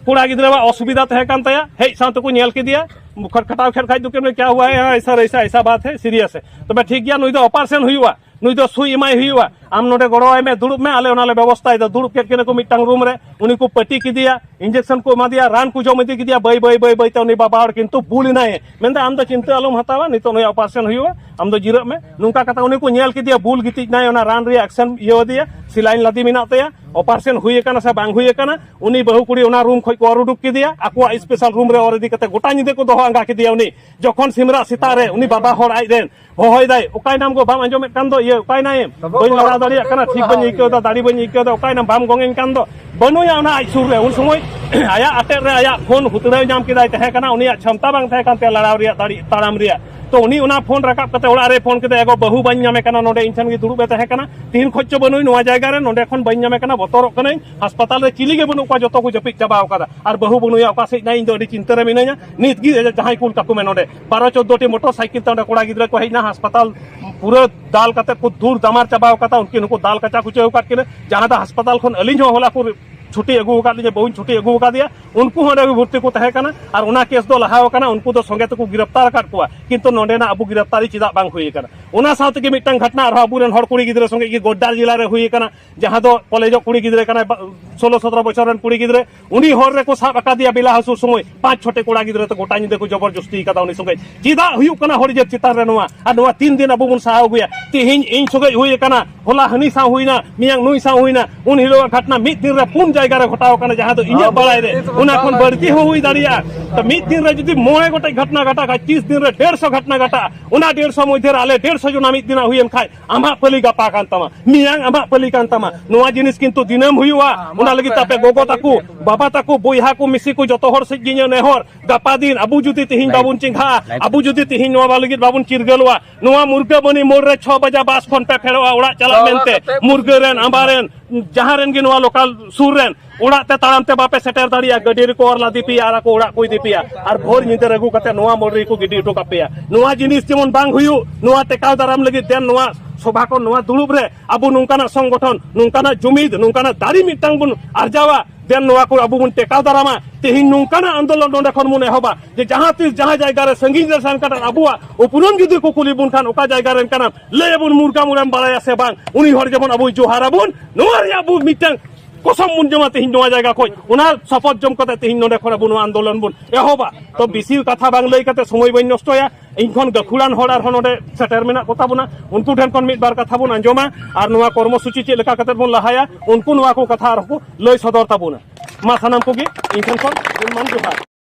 ᱠᱚᱲᱟ ᱜᱤᱫᱽᱨᱟᱹᱣᱟᱜ ᱚᱥᱩᱵᱤᱫᱷᱟ ᱛᱟᱦᱮᱸ ᱠᱟᱱ ᱛᱟᱭᱟ, ᱦᱮᱡ ᱥᱟᱶ ᱛᱮᱠᱚ ᱧᱮᱞ ᱠᱮᱫᱮᱭᱟ᱾ ᱠᱷᱟᱴ-, ᱠᱷᱟᱴᱟᱣ ᱠᱷᱮᱫ ᱠᱷᱟᱡ ᱫᱚ ᱠᱮᱢ, "ᱠᱭᱟ ᱦᱩᱣᱟ ᱦᱟᱭ ᱥᱟᱨ, ᱮᱥᱟ, ᱮᱥᱟ ᱵᱟᱛ ᱦᱟᱭ, ᱥᱤᱨᱤᱭᱟᱥ ᱦᱟᱭ?" ᱛᱚᱵᱮ ᱴᱷᱤᱠ ᱜᱮᱭᱟ, ᱱᱩᱭ ᱫᱚ ᱚᱯᱟᱨᱮᱥᱚᱱ ᱦᱩᱭᱩᱜᱼᱟ, ᱱᱩᱭ ᱫᱚ ᱥᱩᱭ ᱮᱢᱟᱭ ᱦᱩᱭᱩᱜᱼᱟ, ᱟᱢ ᱱᱚᱰᱮ ᱜᱚᱲᱚ ᱟᱭ ᱢᱮ, ᱫᱩᱲᱩᱵ ᱢᱮ, ᱟᱞᱮ ᱚᱱᱟ ᱞᱮ ᱵᱮᱵᱚᱥᱛᱷᱟᱭᱮᱫᱟ᱾ ᱫᱩᱲᱩᱵ ᱠᱮᱫ ᱠᱤᱱᱟ ᱠᱚ ᱢᱤᱫᱴᱟᱝ ᱨᱩᱢ ᱨᱮ, ᱩᱱᱤ ᱠᱚ ᱯᱟᱹᱴᱤ ᱠᱮᱫᱮᱭᱟ, ᱤᱧᱡᱮᱠᱥᱚᱱ ᱠᱚ ᱮᱢᱟ ᱫᱮᱭᱟ, ᱨᱟᱱ ᱠᱚ ᱡᱚᱢ ᱤᱫᱤ ᱠᱮᱫᱮᱭᱟ᱾ ᱵᱟᱹᱭ ᱵᱟᱹᱭ ᱵᱟᱹᱭ ᱵᱟᱹᱭ ᱛᱮ ᱩᱱᱤ ᱵᱟᱵᱟ ᱦᱚᱲ ᱠᱤᱱᱛᱩ ᱵᱩᱞ ᱮᱱᱟᱭ᱾ ᱢᱮᱱᱫᱟ, "ᱟᱢ ᱫᱚ ᱪᱤᱱᱛᱟᱹ ᱟᱞᱚᱢ ᱦᱟᱛᱟᱣᱟ, ᱱᱤᱛᱚᱜ ᱱᱩᱭᱟᱜ ᱚᱯᱟᱨᱮᱥᱚᱱ ᱦᱩᱭᱩᱜᱼᱟ, ᱟᱢ ᱫᱚ ᱡᱤᱨᱟᱹᱜ ᱢᱮ᱾" ᱱᱚᱝᱠᱟ ᱠᱟᱛᱮ ᱩᱱᱤ ᱠᱚ ᱧᱮᱞ ᱠᱮᱫᱮᱭᱟ, ᱵᱩᱞ ᱜᱤᱛᱤᱡ ᱱᱟᱭ, ᱚᱱᱟ ᱨᱟᱱ ᱨᱮᱭᱟᱜ ᱮᱠᱥᱮᱱ ᱤᱭᱟᱹ ᱟᱫᱮᱭᱟ, ᱥᱤᱞᱟᱭᱤᱱ ᱞᱟᱫᱮ ᱢᱮᱱᱟᱜ ᱛᱟᱭᱟ, ᱚᱯᱟᱨᱮᱥᱚᱱ ᱦᱩᱭ ᱟᱠᱟᱱᱟ ᱥᱮ ᱵᱟᱝ ᱦᱩᱭ ᱟᱠᱟᱱᱟ᱾ ᱩᱱᱤ ᱵᱟᱹᱦᱩ ᱠᱩᱲᱤ ᱚᱱᱟ ᱨᱩᱢ ᱠᱷᱚᱱ ᱠᱚ ᱚᱨ ᱩᱰᱩᱠ ᱠᱮᱫᱮᱭᱟ, ᱟᱠᱚᱣᱟᱜ ᱥᱯᱮᱥᱟᱞ ᱨᱩᱢ ᱨᱮ ᱚᱨ ᱤᱫᱤ ᱠᱟᱛᱮ ᱜᱚᱴᱟ ᱧᱤᱫᱟᱹ ᱠᱚ ᱫᱚᱦᱚ ᱟᱸᱜᱟ ᱠᱮᱫᱮᱭᱟ᱾ ᱩᱱᱤ ᱡᱚᱠᱷᱚᱱ ᱥᱤᱢᱨᱟᱜ ᱥᱮᱛᱟᱜ ᱨᱮ ᱩᱱᱤ ᱵᱟᱵᱟ ᱦᱚᱲ ᱟᱡ ᱨᱮᱱ ᱦᱚᱦᱚᱭᱮᱫᱟᱭ, "ᱚᱠᱟᱭᱱᱟᱢ ᱜᱚ, ᱵᱟᱢ ᱟᱸᱡᱚᱢᱮᱫ ᱠᱟᱱ ᱫᱚ? ᱤᱭᱟᱹ, ᱚᱠᱟᱭᱱᱟᱭᱮᱢ? ᱵᱟᱹᱧ ᱞᱟᱲᱟᱣ ᱫᱟᱲᱮᱭᱟᱜ ᱠᱟᱱᱟ, ᱴᱷᱤᱠ ᱵᱟᱹᱧ ᱟᱹᱭᱠᱟᱹᱣ ᱮᱫᱟ, ᱫᱟᱲᱮ ᱵᱟᱹᱧ ᱟᱹᱭᱠᱟᱹᱣ ᱮᱫᱟ, ᱚᱠᱟᱭᱱᱟᱢ, ᱵᱟᱢ ᱜᱚᱝᱮᱧ ᱠᱟᱱ ᱫᱚ?" ᱵᱟᱹᱱᱩᱭᱟ ᱚᱱᱟ ᱟᱡ ᱥᱩᱨ ᱨᱮ᱾ ᱩᱱ ᱥᱚᱢᱚᱭ ᱟᱭᱟᱜ ᱟᱴᱮᱫ ᱨᱮ ᱟᱭᱟᱜ ᱯᱷᱳᱱ ᱦᱩᱛᱲᱟᱹᱣ ᱧᱟᱢ ᱠᱮᱫᱟᱭ, ᱛᱟᱦᱮᱸ ᱠᱟᱱᱟ, ᱩᱱᱤᱭᱟᱜ ᱪᱷᱟᱢᱛᱟ ᱵᱟᱝ ᱛᱟᱦᱮᱸ ᱠᱟᱱ ᱛᱟᱭᱟ ᱞᱟᱲᱟᱣ ᱨᱮᱭᱟᱜ, ᱫᱟᱲᱮ ᱛᱟᱲᱟᱢ ᱨᱮᱭᱟᱜ᱾ ᱛᱚ ᱩᱱᱤ ᱚᱱᱟ ᱯᱷᱳᱱ ᱨᱟᱠᱟᱵ ᱠᱟᱛᱮ ᱚᱲᱟᱜ ᱨᱮᱭ ᱯᱷᱳᱱ ᱠᱮᱫᱟ, "ᱮᱜᱚ, ᱵᱟᱹᱦᱩ ᱵᱟᱹᱧ ᱧᱟᱢᱮ ᱠᱟᱱᱟ, ᱱᱚᱰᱮ ᱤᱧ ᱴᱷᱮᱱ ᱜᱮ ᱫᱩᱲᱩᱵ ᱮ ᱛᱟᱦᱮᱸ ᱠᱟᱱᱟ, ᱛᱤᱦᱤᱧ ᱠᱷᱚᱡ ᱪᱚ ᱵᱟᱹᱱᱩᱭ ᱱᱚᱣᱟ ᱡᱟᱭᱜᱟ ᱨᱮ, ᱱᱚᱰᱮ ᱠᱷᱚᱱ ᱵᱟᱹᱧ ᱧᱟᱢᱮ ᱠᱟᱱᱟ, ᱵᱚᱛᱚᱨᱚᱜ ᱠᱟᱹᱱᱟᱹᱧ, ᱦᱟᱥᱯᱟᱛᱟᱞ ᱨᱮ ᱪᱤᱞᱤ ᱜᱮ ᱵᱟᱹᱱᱩᱜ ᱠᱚᱣᱟ, ᱡᱚᱛᱚ ᱠᱚ ᱡᱟᱹᱯᱤᱫ ᱪᱟᱵᱟᱣ ᱠᱟᱫᱟ, ᱟᱨ ᱵᱟᱹᱦᱩ ᱵᱟᱹᱱᱩᱭᱟ, ᱚᱠᱟ ᱥᱮᱫ ᱱᱟᱭ, ᱤᱧ ᱫᱚ ᱟᱹᱰᱤ ᱪᱤᱱᱛᱟᱹ ᱨᱮ ᱢᱤᱱᱟᱹᱧᱟ, ᱱᱤᱛ ᱜᱮ ᱡᱟᱦᱟᱸᱭ ᱠᱩᱞ ᱠᱟᱠᱚ ᱢᱮ ᱱᱚᱰᱮ᱾" ᱵᱟᱨᱚ ᱪᱳᱫᱽᱫᱳ ᱴᱤ ᱢᱚᱴᱚᱨ ᱥᱟᱭᱠᱮᱞ ᱛᱮ ᱚᱸᱰᱮ ᱠᱚᱲᱟ ᱜᱤᱫᱽᱨᱟᱹ ᱠᱚ ᱦᱮᱡ ᱮᱱᱟ, ᱦᱟᱥᱯᱟᱛᱟᱞ ᱯᱩᱨᱟᱹ ᱫᱟᱞ ᱠᱟᱛᱮ ᱠᱚ ᱫᱩᱨ ᱫᱟᱢᱟᱨ ᱪᱟᱵᱟᱣ ᱠᱟᱫᱟ, ᱩᱱᱠᱤᱱ ᱦᱚᱸᱠᱚ ᱫᱟᱞ ᱠᱟᱪᱟ ᱠᱩᱪᱟᱹᱣ ᱟᱠᱟᱫ ᱠᱤᱱᱟ᱾ ᱡᱟᱦᱟᱸ ᱫᱚ ᱦᱟᱥᱯᱟᱛᱟᱞ ᱠᱷᱚᱱ ᱟᱹᱞᱤᱧ ᱦᱚᱸ ᱦᱚᱞᱟ ᱠᱚ ᱪᱷᱩᱴᱤ ᱟᱹᱜᱩ ᱟᱠᱟᱫ ᱞᱤᱧᱟ, ᱵᱟᱹᱦᱩᱧ ᱪᱷᱩᱴᱤ ᱟᱹᱜᱩ ᱟᱠᱟᱫᱮᱭᱟ, ᱩᱱᱠᱩ ᱦᱚᱸ ᱚᱸᱰᱮ ᱜᱮ ᱵᱷᱚᱨᱛᱤ ᱠᱚ ᱛᱟᱦᱮᱸ ᱠᱟᱱᱟ᱾ ᱟᱨ ᱚᱱᱟ ᱠᱮᱥ ᱫᱚ ᱞᱟᱦᱟ ᱟᱠᱟᱱᱟ, ᱩᱱᱠᱩ ᱫᱚ ᱥᱚᱸᱜᱮ ᱛᱮᱠᱚ ᱜᱨᱮᱯᱛᱟᱨ ᱟᱠᱟᱫ ᱠᱚᱣᱟ, ᱠᱤᱱᱛᱩ ᱱᱚᱸᱰᱮᱱᱟᱜ ᱟᱵᱚ ᱜᱨᱮᱯᱛᱟᱨᱤ ᱪᱮᱫᱟᱜ ᱵᱟᱝ ᱦᱩᱭ ᱟᱠᱟᱱᱟ? ᱚᱱᱟ ᱥᱟᱶ ᱛᱮᱜᱮ ᱢᱤᱫᱴᱟᱝ ᱜᱷᱚᱴᱱᱟ ᱟᱨᱦᱚᱸ ᱟᱵᱚᱨᱮᱱ ᱦᱚᱲ ᱠᱩᱲᱤ ᱜᱤᱫᱽᱨᱟᱹ ᱥᱚᱸᱜᱮ ᱜᱮ ᱜᱚᱰᱰᱟᱨ ᱡᱮᱞᱟ ᱨᱮ ᱦᱩᱭ ᱟᱠᱟᱱᱟ, ᱡᱟᱦᱟᱸ ᱫᱚ ᱠᱚᱞᱮᱡᱚᱜ ᱠᱩᱲᱤ ᱜᱤᱫᱽᱨᱟᱹ ᱠᱟᱱᱟᱭ, ᱵᱟ-, ᱥᱳᱞᱳ ᱥᱚᱛᱨᱚ ᱵᱚᱪᱷᱚᱨ ᱨᱮᱱ ᱠᱩᱲᱤ ᱜᱤᱫᱽᱨᱟᱹ, ᱩᱱᱤ ᱦᱚᱨ ᱨᱮᱠᱚ ᱥᱟᱵ ᱟᱠᱟᱫᱮᱭᱟ ᱵᱮᱞᱟ ᱦᱟᱹᱥᱩᱨ ᱥᱚᱢᱚᱭ, ᱯᱟᱸᱪ ᱪᱷᱚᱴᱮ ᱠᱚᱲᱟ ᱜᱤᱫᱽᱨᱟᱹ ᱛᱮ ᱜᱚᱴᱟ ᱧᱤᱫᱟᱹ ᱠᱚ ᱡᱚᱵᱚᱨ ᱡᱚᱥᱛᱤ ᱟᱠᱟᱫᱟ ᱩᱱᱤ ᱥᱚᱸᱜᱮ᱾ ᱪᱮᱫᱟᱜ ᱦᱩᱭᱩᱜ ᱠᱟᱱᱟ ᱦᱚᱲ ᱡᱟᱹᱛ ᱪᱮᱛᱟᱱ ᱨᱮ ᱱᱚᱣᱟ? ᱟᱨ ᱱᱚᱣᱟ ᱛᱤᱱ ᱫᱤᱱ ᱟᱵᱚ ᱵᱚᱱ ᱥᱟᱦᱟᱣ ᱟᱹᱜᱩᱭᱟ? ᱛᱮᱦᱮᱧ ᱤᱧ ᱥᱚᱸᱜᱮ ᱦᱩᱭ ᱟᱠᱟᱱᱟ, ᱦᱚᱞᱟ ᱦᱟᱹᱱᱤ ᱥᱟᱶ ᱦᱩᱭᱱᱟ, ᱢᱮᱭᱟᱝ ᱱᱩᱭ ᱥᱟᱶ ᱦᱩᱭᱱᱟ, ᱩᱱ ᱦᱤᱞᱳᱜ ᱜᱷᱚᱴᱱᱟ ᱢᱤᱫ ᱫᱤᱱ ᱨᱮ ᱯᱩᱱ ᱡᱟᱭᱜᱟ ᱨᱮ ᱜᱷᱚᱴᱟᱣ ᱠᱟᱱᱟ, ᱡᱟᱦᱟᱸ ᱫᱚ ᱤᱧᱟᱹᱜ ᱵᱟᱲᱟᱭ ᱨᱮ ᱚᱱᱟ ᱠᱷᱚᱱ ᱵᱟᱹᱲᱛᱤ ᱦᱚᱸ ᱦᱩᱭ ᱫᱟᱲᱮᱭᱟᱜᱼᱟ᱾ ᱛᱚ ᱢᱤᱫ ᱫᱤᱱ ᱨᱮ ᱡᱩᱫᱤ ᱢᱚᱬᱮ ᱜᱚᱴᱮᱡ ᱜᱷᱚᱴᱱᱟ ᱜᱷᱟᱴᱟᱜ ᱠᱷᱟᱡ, ᱛᱤᱥ ᱫᱤᱱ ᱨᱮ ᱰᱮᱲᱥᱚ ᱜᱷᱚᱴᱱᱟ ᱜᱷᱟᱴᱟᱜᱼᱟ, ᱚᱱᱟ ᱰᱮᱲᱥᱚ ᱢᱚᱫᱽᱫᱷᱮ ᱨᱮ ᱟᱞᱮ ᱰᱮᱲᱥᱚ ᱡᱚᱱᱟ ᱢᱤᱫ ᱫᱤᱱᱟᱜ ᱦᱩᱭᱮᱱ ᱠᱷᱟᱡ, ᱟᱢᱟᱜ ᱯᱟᱹᱞᱤ ᱜᱟᱯᱟ ᱠᱟᱱ ᱛᱟᱢᱟ, ᱢᱮᱭᱟᱝ ᱟᱢᱟᱜ ᱯᱟᱹᱞᱤ ᱠᱟᱱ ᱛᱟᱢᱟ᱾ ᱱᱚᱣᱟ ᱡᱤᱱᱤᱥ ᱠᱤᱱᱛᱩ ᱫᱤᱱᱟᱹᱢ ᱦᱩᱭᱩᱜᱼᱟ᱾ ᱚᱱᱟ ᱞᱟᱹᱜᱤᱫ ᱛᱮ ᱟᱯᱮ ᱜᱚᱜᱚ ᱛᱟᱠᱚ, ᱵᱟᱵᱟ ᱛᱟᱠᱚ, ᱵᱚᱭᱦᱟ ᱠᱚ, ᱢᱤᱥᱤ ᱠᱚ, ᱡᱚᱛᱚ ᱦᱚᱲ ᱥᱮᱫ ᱜᱮ ᱤᱧᱟᱹᱜ ᱱᱮᱦᱚᱨ, ᱜᱟᱯᱟ ᱫᱤᱱ ᱟᱵᱚ ᱡᱩᱫᱤ ᱛᱤᱦᱤᱧ ᱵᱟᱵᱚᱱ ᱪᱮᱸᱜᱷᱟᱜᱼᱟ, ᱟᱵᱚ ᱡᱩᱫᱤ ᱛᱤᱦᱤᱧ ᱱᱚᱣᱟ ᱞᱟᱹᱜᱤᱫ ᱵᱟᱵᱚᱱ ᱪᱤᱨᱜᱟᱹᱞᱚᱜᱼᱟ, ᱱᱚᱣᱟ ᱢᱩᱨᱜᱟᱹ ᱢᱟᱹᱱᱤ ᱢᱳᱲ ᱨᱮ ᱪᱷᱚ ᱵᱟᱡᱟ ᱵᱟᱥ ᱠᱷᱚᱱ ᱯᱮ ᱯᱷᱮᱰᱚᱜᱼᱟ ᱚᱲᱟᱜ ᱪᱟᱞᱟᱜ ᱢᱮᱱᱛᱮ, ᱢᱩᱨᱜᱟᱹ ᱨᱮᱱ, ᱟᱢᱵᱟ ᱨᱮᱱ, ᱡᱟᱦᱟᱸ ᱨᱮᱱ ᱜᱮ ᱱᱚᱣᱟ ᱞᱳᱠᱟᱞ ᱥᱩᱨ ᱨᱮᱱ, ᱚᱲᱟᱜ ᱛᱮ ᱛᱟᱲᱟᱢ ᱛᱮ ᱵᱟᱯᱮ ᱥᱮᱴᱮᱨ ᱫᱟᱲᱮᱭᱟᱜᱼᱟ, ᱜᱟᱹᱰᱤ ᱨᱮᱠᱚ ᱚᱨ ᱞᱟᱫᱮ ᱯᱮᱭᱟ ᱟᱨ ᱟᱠᱚ ᱚᱲᱟᱜ ᱠᱚ ᱤᱫᱤ ᱯᱮᱭᱟ, ᱟᱨ ᱵᱷᱳᱨ ᱧᱤᱫᱟᱹ ᱨᱮ ᱟᱹᱜᱩ ᱠᱟᱛᱮ ᱱᱚᱣᱟ ᱢᱳᱲ ᱨᱮᱜᱮ ᱠᱚ ᱜᱤᱰᱤ ᱦᱚᱴᱚ ᱠᱟᱯᱮᱭᱟ᱾ ᱱᱚᱣᱟ ᱡᱤᱱᱤᱥ ᱡᱮᱢᱚᱱ ᱵᱟᱝ ᱦᱩᱭᱩᱜ, ᱱᱚᱣᱟ ᱴᱮᱠᱟᱣ ᱫᱟᱨᱟᱢ ᱞᱟᱹᱜᱤᱫ ᱫᱮᱱ ᱱᱚᱣᱟ ᱥᱚᱵᱷᱟ ᱠᱷᱚᱱ ᱱᱚᱣᱟ ᱫᱩᱲᱩᱵ ᱨᱮ ᱟᱵᱚ ᱱᱚᱝᱠᱟᱱᱟᱜ ᱥᱚᱝᱜᱚᱴᱷᱚᱱ, ᱱᱚᱝᱠᱟᱱᱟᱜ ᱡᱩᱢᱤᱫ, ᱱᱚᱝᱠᱟᱱᱟᱜ ᱫᱟᱲᱮ ᱢᱤᱫᱴᱟᱝ ᱵᱚᱱ ᱟᱨᱡᱟᱣᱟ, ᱫᱮᱱ ᱱᱚᱣᱟ ᱠᱚ ᱟᱵᱚ ᱵᱚᱱ ᱴᱮᱠᱟᱣ ᱫᱟᱨᱟᱢᱟ᱾ ᱛᱮᱦᱮᱧ ᱱᱚᱝᱠᱟᱱᱟᱜ ᱟᱱᱫᱳᱞᱚᱱ ᱱᱚᱰᱮ ᱠᱷᱚᱱ ᱵᱚᱱ ᱮᱦᱚᱵᱟ ᱡᱮ ᱡᱟᱦᱟᱸ ᱛᱤᱥ ᱡᱟᱦᱟᱸ ᱡᱟᱭᱜᱟ ᱨᱮ ᱥᱟᱺᱜᱤᱧ ᱨᱮ ᱥᱮᱱ ᱠᱟᱛᱮ ᱟᱵᱚᱣᱟᱜ ᱩᱯᱨᱩᱢ ᱡᱩᱫᱤ ᱠᱚ ᱠᱩᱞᱤ ᱵᱚᱱ ᱠᱷᱟᱱ, ᱚᱠᱟ ᱡᱟᱭᱜᱟ ᱨᱮᱱ ᱠᱟᱱᱟᱢ, ᱞᱟᱹᱭ ᱟᱵᱚᱱ ᱢᱩᱨᱜᱟᱢ ᱩᱨᱮᱢ ᱵᱟᱲᱟᱭᱟ ᱥᱮ ᱵᱟᱝ, ᱩᱱᱤ ᱦᱚᱲ ᱡᱮᱢᱚᱱ ᱟᱵᱚᱭ ᱡᱚᱦᱟᱨ ᱟᱵᱚᱱ, ᱱᱚᱣᱟ ᱨᱮᱭᱟᱜ ᱟᱵᱚ ᱢᱤᱫᱴᱟᱝ ᱠᱚᱥᱚᱢ ᱵᱚᱱ ᱡᱚᱢᱟ ᱛᱮᱦᱮᱧ ᱱᱚᱣᱟ ᱡᱟᱭᱜᱟ ᱠᱷᱚᱱ, ᱚᱱᱟ ᱥᱚᱯᱚᱛ ᱡᱚᱢ ᱠᱟᱛᱮ ᱛᱮᱦᱮᱧ ᱱᱚᱰᱮ ᱠᱷᱚᱱ ᱟᱵᱚ ᱱᱚᱣᱟ ᱟᱱᱫᱳᱞᱚᱱ ᱵᱚᱱ ᱮᱦᱚᱵᱟ᱾ ᱛᱚ ᱵᱮᱥᱤ ᱠᱟᱛᱷᱟ ᱵᱟᱝ ᱞᱟᱹᱭ ᱠᱟᱛᱮ ᱥᱚᱢᱚᱭ ᱵᱟᱹᱧ ᱱᱚᱥᱴᱚᱭᱟ, ᱤᱧ ᱠᱷᱚᱱ ᱜᱟᱹᱠᱷᱩᱲᱟᱱ ᱦᱚᱲ ᱟᱨᱦᱚᱸ ᱱᱚᱰᱮ ᱥᱮᱴᱮᱨ ᱢᱮᱱᱟᱜ ᱠᱚ ᱛᱟᱵᱚᱱᱟ, ᱩᱱᱠᱩ ᱴᱷᱮᱱ ᱠᱷᱚᱱ ᱢᱤᱫ ᱵᱟᱨ ᱠᱟᱛᱷᱟ ᱵᱚᱱ ᱟᱸᱡᱚᱢᱟ ᱟᱨ ᱱᱚᱣᱟ ᱠᱚᱨᱢᱚ ᱥᱩᱪᱤ ᱪᱮᱫ ᱞᱮᱠᱟ ᱠᱟᱛᱮ ᱵᱚᱱ ᱞᱟᱦᱟᱭᱟ, ᱩᱱᱠᱩ ᱱᱚᱣᱟ ᱠᱚ ᱠᱟᱛᱷᱟ ᱟᱨᱦᱚᱸ ᱠᱚ ᱞᱟᱹᱭ ᱥᱚᱫᱚᱨ ᱛᱟᱵᱚᱱᱟ᱾ ᱢᱟ ᱥᱟᱱᱟᱢ ᱠᱚᱜᱮ ᱤᱧ ᱴᱷᱮᱱ ᱠᱷᱚᱱ ᱜᱩᱱᱢᱟᱱ ᱡᱚᱦᱟᱨ᱾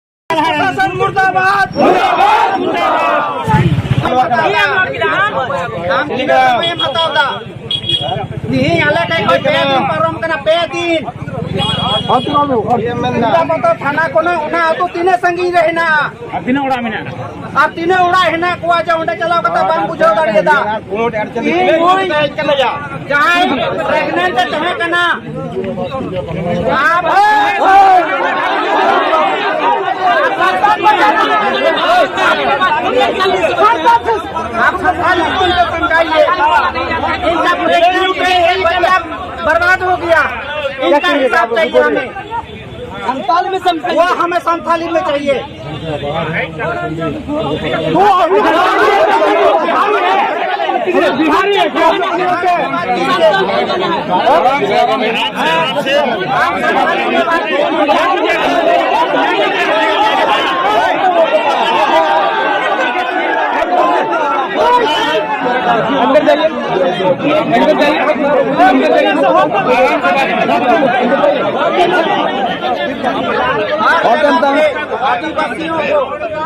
ᱥᱟᱥᱚᱱ ᱢᱩᱨᱫᱟᱵᱟᱫ! ᱟᱢ ᱛᱤᱱᱟᱹᱜ ᱥᱚᱢᱚᱭᱮᱢ ᱦᱟᱛᱟᱣ ᱫᱟ? ᱛᱤᱦᱤᱧ ᱟᱞᱮ ᱴᱷᱮᱱ ᱠᱷᱚᱱ ᱯᱮ ᱫᱤᱱ ᱯᱟᱨᱚᱢ ᱠᱟᱱᱟ, ᱯᱮ ᱫᱤᱱ᱾ ᱤᱭᱟᱹ ᱢᱮᱱᱫᱟ᱾ ᱫᱩᱨᱜᱟᱯᱚᱛᱚ ᱛᱷᱟᱱᱟ ᱠᱷᱚᱱᱟᱜ ᱚᱱᱟ ᱟᱹᱛᱩ ᱛᱤᱱᱟᱹᱜ ᱥᱟᱺᱜᱤᱧ ᱨᱮ ᱦᱮᱱᱟᱜᱼᱟ? ᱟᱨ ᱛᱤᱱᱟᱹᱜ ᱚᱲᱟᱜ ᱢᱮᱱᱟᱜᱼᱟ? ᱟᱨ ᱛᱤᱱᱟᱹᱜ ᱚᱲᱟᱜ ᱦᱮᱱᱟᱜ ᱠᱚᱣᱟ ᱡᱮ ᱚᱸᱰᱮ ᱪᱟᱞᱟᱣ ᱠᱟᱛᱮ ᱵᱟᱢ ᱵᱩᱡᱷᱟᱹᱣ ᱫᱟᱲᱮᱭᱟᱫᱟ? ᱛᱤᱦᱤᱧ ᱱᱩᱭ ᱡᱟᱦᱟᱸᱭ pregnant ᱮ ᱛᱟᱦᱮᱸ ᱠᱟᱱᱟ, ᱟᱯ, आप संथाल स्कूल को समझाइए। इनका pregnant है, एक बच्चा बर्बाद हो गया, इनका हिसाब चाहिए हमें। संथाली में समझाइए। वो हमें संथाली में चाहिए। वो अभी बिहारी है क्या? और जनता आदिवासियों को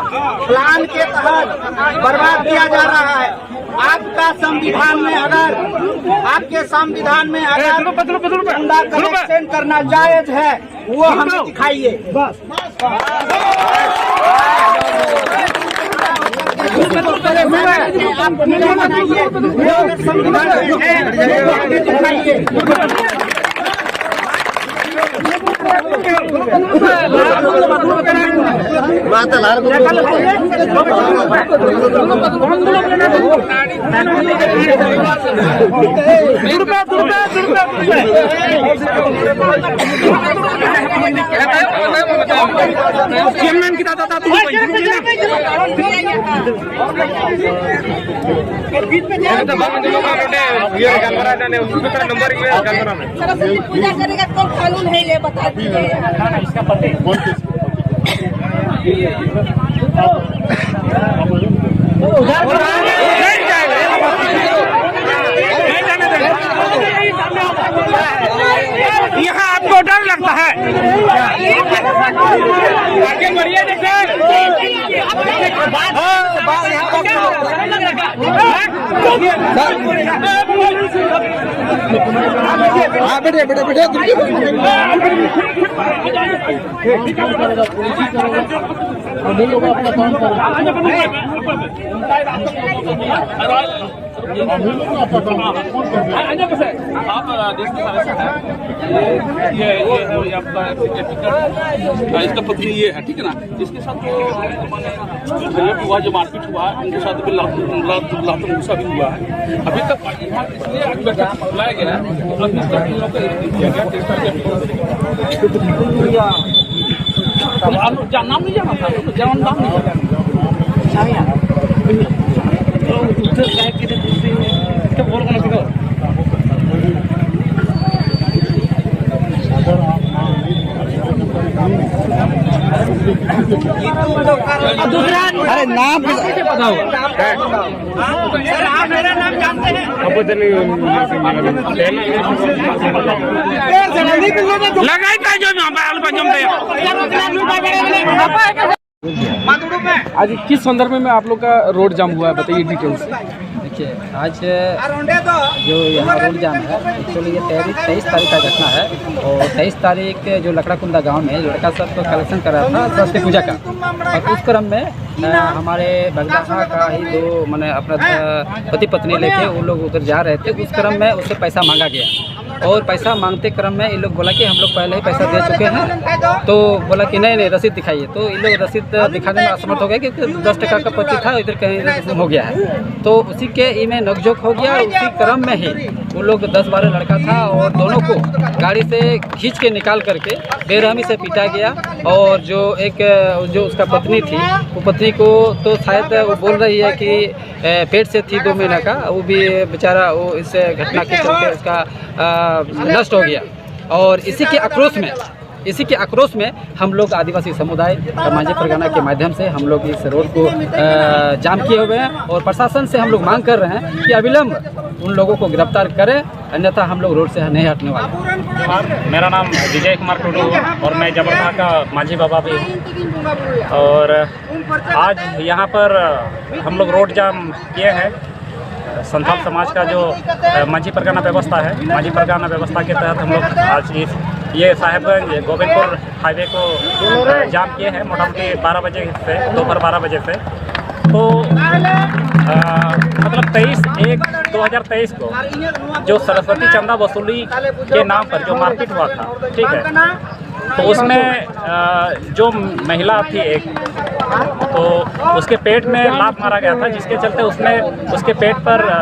प्लान के तहत बर्बाद किया जा रहा है। आपका संविधान में अगर, आपके संविधान में अगर चंदा कलेक्शन करना जायज है, वो हमें दिखाइए। बस। ᱪᱮᱭᱟᱨᱢᱮᱱ ᱠᱮᱫᱟ ᱫᱟᱫᱟ, ᱛᱩᱲᱩᱠ ᱵᱟᱹᱧ ᱛᱩᱲᱩᱠ ᱞᱮᱱᱟ᱾ ᱱᱚᱰᱮ ᱤᱭᱟᱹ ᱜᱟᱞᱢᱟᱨᱟᱣ ᱮᱫᱟ, ᱩᱱᱠᱩ ᱥᱟᱶ ᱱᱚᱢᱵᱚᱨ ᱤᱭᱟᱹ ᱜᱟᱞᱢᱟᱨᱟᱣ ᱢᱮ᱾ सरस्वती पूजा करेगा, कौन कानून है ये बता दीजिए। यहाँ आपको डर लगता है? आगे बढ़िए जैसे। हाँ, बात यहाँ पर हाँ, बेटे, बेटे, बेटे, तुम क्यों? आप देश में ऐसा है, ये, ये, ये आपका certificate, इसका पत्नी ये है, ठीक है ना? इसके साथ तो मैंने हुआ, जो मारपीट हुआ, उनके साथ भी लात, लात, लात घूसा भी हुआ है। अभी तक यहाँ इसलिए आज बैठक बुलाया गया है, अभी तक इन लोगों को एक दिन किया गया, टेस्ट किया गया। नाम नहीं जाना था, जवान नाम नहीं जाना। तो उधर बैठ के तो दूसरी, क्या बोल रहा था? अरे ना। आपको कैसे पता होगा? लगाई था जो ना, बाल बजम दे। आज किस संदर्भ में आप लोग का रोड जाम हुआ है, बताइए डिटेल से। देखिए, आज जो यहाँ रोड जाम है, एक्चुअली ये तेईस, तेईस तारीख का घटना है। और तेईस तारीख जो लकड़ाकुंदा गांव में लड़का सब तो कलेक्शन कर रहा था सरस्वती पूजा का, और उस क्रम में अ, हमारे बगदाहा का ही दो, मैंने अपना अ, पति पत्नी लेके वो लोग उधर जा रहे थे। उस क्रम में उससे पैसा मांगा गया, और पैसा मांगते क्रम में इन लोग बोला कि हम लोग पहले ही पैसा दे चुके हैं। तो बोला कि नहीं नहीं, रसीद दिखाइए। तो इन लोग रसीद दिखाने में असमर्थ हो गए, क्योंकि दस टका का पर्ची था, इधर कहीं इधर गुम हो गया है। तो उसी के इनमें नोकझोंक हो गया। उसी क्रम में ही वो लोग दस बारह लड़का था, और दोनों को गाड़ी से खींच के निकाल करके बेरहमी से पीटा गया। और जो एक जो उसका पत्नी थी, वो पत्नी को तो शायद वो बोल रही है कि ए, पेट से थी दो महीना का, वो भी बेचारा, वो इस घटना के चलते उसका अ, नष्ट हो गया। और इसी के आक्रोश में, इसी के आक्रोश में हम लोग आदिवासी समुदाय मांझी परगना के माध्यम से हम लोग इस रोड को अ, जाम किए हुए हैं, और प्रशासन से हम लोग मांग कर रहे हैं कि अविलंब उन लोगों को गिरफ्तार करें, अन्यथा हम लोग रोड से नहीं हटने वाले हैं। मेरा नाम विजय कुमार टुडू है और मैं जबरदहा का मांझी बाबा भी हूँ। और आज यहाँ पर हम लोग रोड जाम किए हैं। संथाल समाज का जो अ, मांझी परगना व्यवस्था है, मांझी परगना व्यवस्था के तहत हम लोग आज इस, ये साहेबगंज गोविंदपुर हाईवे को अ, जाम किए हैं मोटा मोटी बारह बजे से, दोपहर बारह बजे से। तो अ, मतलब तेईस एक दो हज़ार तेईस को जो सरस्वती चंदा वसूली के नाम पर जो मारपीट हुआ था, ठीक है, तो उसमें अ, जो महिला थी एक, तो उसके पेट में लात मारा गया था, जिसके चलते उसमें, उसके पेट पर अ,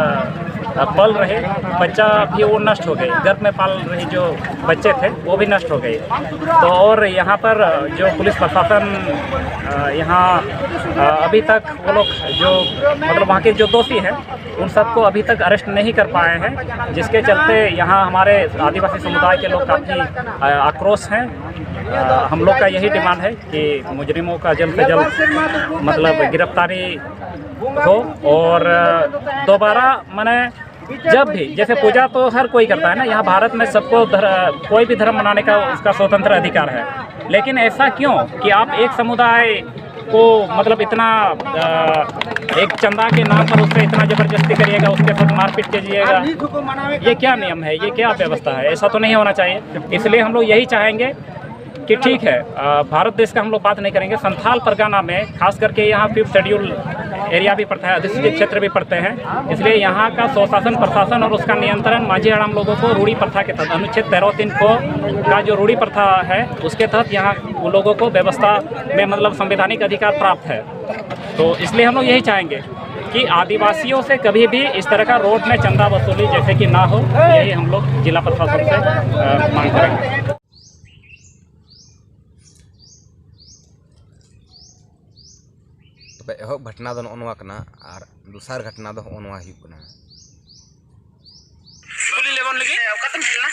अ, पल रहे बच्चा भी वो नष्ट हो गए, गर्भ में पाल रही जो बच्चे थे वो भी नष्ट हो गए। तो और यहाँ पर अ, जो पुलिस प्रशासन अ, यहाँ अ, अभी तक वो लोग जो, मतलब, वहाँ के जो दोषी हैं उन सबको अभी तक अरेस्ट नहीं कर पाए हैं, जिसके चलते यहाँ हमारे आदिवासी समुदाय के लोग काफ़ी अ, आक्रोश हैं। आ, हम लोग का यही डिमांड है कि मुजरिमों का जल्द से जल्द, मतलब, गिरफ्तारी हो और दोबारा, माने, जब भी, जैसे, पूजा तो हर कोई करता है ना, यहाँ भारत में सबको धर, कोई भी धर्म मनाने का उसका स्वतंत्र अधिकार है, लेकिन ऐसा क्यों कि आप एक समुदाय को, मतलब, इतना, अ, एक चंदा के नाम पर उससे इतना जबरदस्ती करिएगा, उसके साथ मारपीट कीजिएगा? ये क्या नियम है, ये क्या व्यवस्था है? ऐसा तो नहीं होना चाहिए। इसलिए हम लोग यही चाहेंगे कि ठीक है, अ, भारत देश का हम लोग बात नहीं करेंगे, संथाल परगना में, खास करके यहाँ फिफ्थ शेड्यूल एरिया भी पड़ता है, अधिसूचित क्षेत्र भी पड़ते हैं, इसलिए यहाँ का स्वशासन, प्रशासन और उसका नियंत्रण मांझी हड़ाम लोगों को रूढ़ी प्रथा के तहत, अनुच्छेद तेरह तीन को का जो रूढ़ी प्रथा है, उसके तहत यहाँ उन लोगों को व्यवस्था में, मतलब, संवैधानिक अधिकार प्राप्त है। तो इसलिए हम लोग यही चाहेंगे कि आदिवासियों से कभी भी इस तरह का रोड में चंदा वसूली जैसे कि ना हो, यही हम लोग जिला प्रशासन से, अ, मांग करेंगे। ᱛᱚᱵᱮ ᱮᱦᱚᱵ ᱜᱷᱚᱴᱱᱟ ᱫᱚ ᱱᱚᱜᱼᱚ ᱱᱚᱣᱟ ᱠᱟᱱᱟ, ᱟᱨ ᱫᱚᱥᱟᱨ ᱜᱷᱚᱴᱱᱟ ᱫᱚ ᱦᱚᱸᱜᱼᱚ ᱱᱚᱣᱟ ᱦᱩᱭᱩᱜ ᱠᱟᱱᱟ᱾ ᱠᱩᱞᱤ ᱞᱮᱵᱚᱱ ᱞᱟᱹᱜᱤᱫ᱾ ᱚᱠᱟᱛᱮᱢ ᱦᱮᱡ ᱞᱮᱱᱟ?